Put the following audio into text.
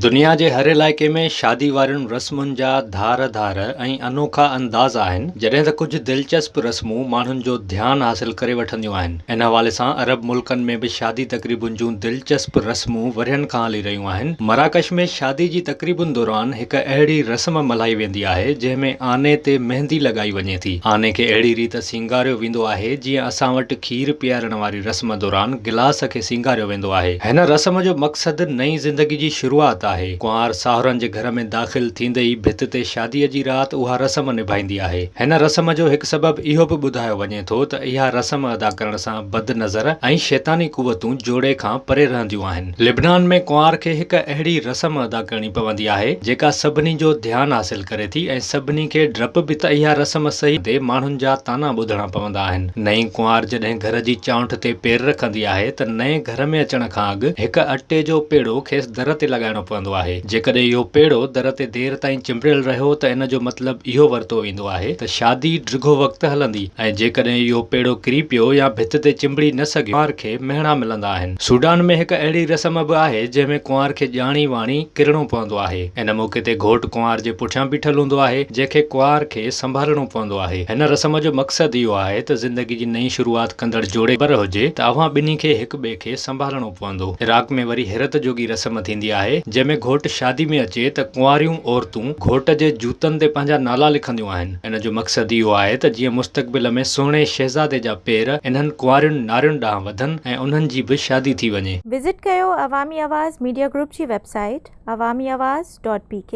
دنيا جي هر علائقي ۾ شادي وارين رسمن جا ڌار ڌار ۽ انوکا انداز آهن، جڏهن ته ڪجهه دلچسپ رسمون ماڻهن جو ڌيان حاصل ڪري وٺنديون آهن. ان حوالي سان عرب ملڪن ۾ به شادي تقريبن جون دلچسپ رسمون ورهين کان هلي رهيون آهن. مراڪش ۾ شادي جي تقريبن دوران هڪ اهڙي رسم ملهائي ويندي آهي، جنهن ۾ آني تي مهندي لڳائي وڃي ٿي. آني کي اهڙي ريت سينگاريو ويندو آهي، جيئن اسان وٽ کير پيارڻ واري رسم دوران گلاس کي سينگاريو ويندو آهي. هن رسم جو مقصد نئين زندگي جي شروعات آهي. ڪنوار ساهرن جي گهر ۾ داخل ٿيندي ئي ڀت تي شاديء جي رات اها رسم نڀائيندي آهي. هن رسم جو هڪ سبب اهو به ٻڌايو وڃي ٿو ته اها رسم ادا ڪرڻ سان بد نظر ۽ شيطاني قوتون جوڙي کان پري رهنديون آهن. لبنان ۾ ڪنوار کي هڪ اهڙي رسم ادا ڪرڻي پوندي آهي، جيڪا سڀني جو ڌيان حاصل ڪري ٿي ۽ سڀني کي ڊپ به ته اها رسم صحيح تي ماڻهن جا طعنا ٻڌڻا پوندا آهن. نئين ڪنوار جڏهن گهر جي چانئٺ تي پير رکندي آهي ته نئين گهر ۾ اچڻ کان اڳ هڪ اٽي جو پيڙو کيس در تي لڳائڻو پوندو آهي. جيڪڏهن اهو پيڙو در تي دير تائين چنبڙيل رهيو ته ان جو مطلب اهو ورتو ويندو آهي ته شادي ڊگهو وقت هلندي ۽ جيڪڏهن اهو پيڙو ڪري پيو يا ڀت تي چنبڙي نه سگهيو ڪنوار کي مهڻا ملندا آهن. سوڊان ۾ هڪ اهڙي رسم به آهي جنهن ۾ ڪنوار کي ڄاڻي واڻي ڪرڻو پوندو آهي. ان موقعي تي گهوٽ ڪنوار جي پٺيان بيٺل هوندو آهي جنهن کي ڪنوار کي سنڀالڻو پوندو آهي. هن رسم جو مقصد اهو آهي ته زندگي جي نئين شروعات ڪندڙ جوڙي خبر هجي ته اوهان ٻنهي کي هڪ ٻئي کي سنڀالڻو پوندو. عراق ۾ وري حيرت جوڳي رسم ٿيندي آهي، جنهن ۾ گهوٽ شادي ۾ اچي ته ڪنواريون عورتون گهوٽ جي جوتن تي پنهنجا نالا لکنديون آهن. ان جو مقصد اهو آهي ته جيئن مستقبل ۾ سهڻي شهزادي جا پير انهن ڪنوارين نارين ڏانهن وڌن ۽ انهن جي به شادي ٿي وڃي. وزٽ ڪيو عوامي آواز ميڊيا گروپ جي website Awami Awaz dot P K.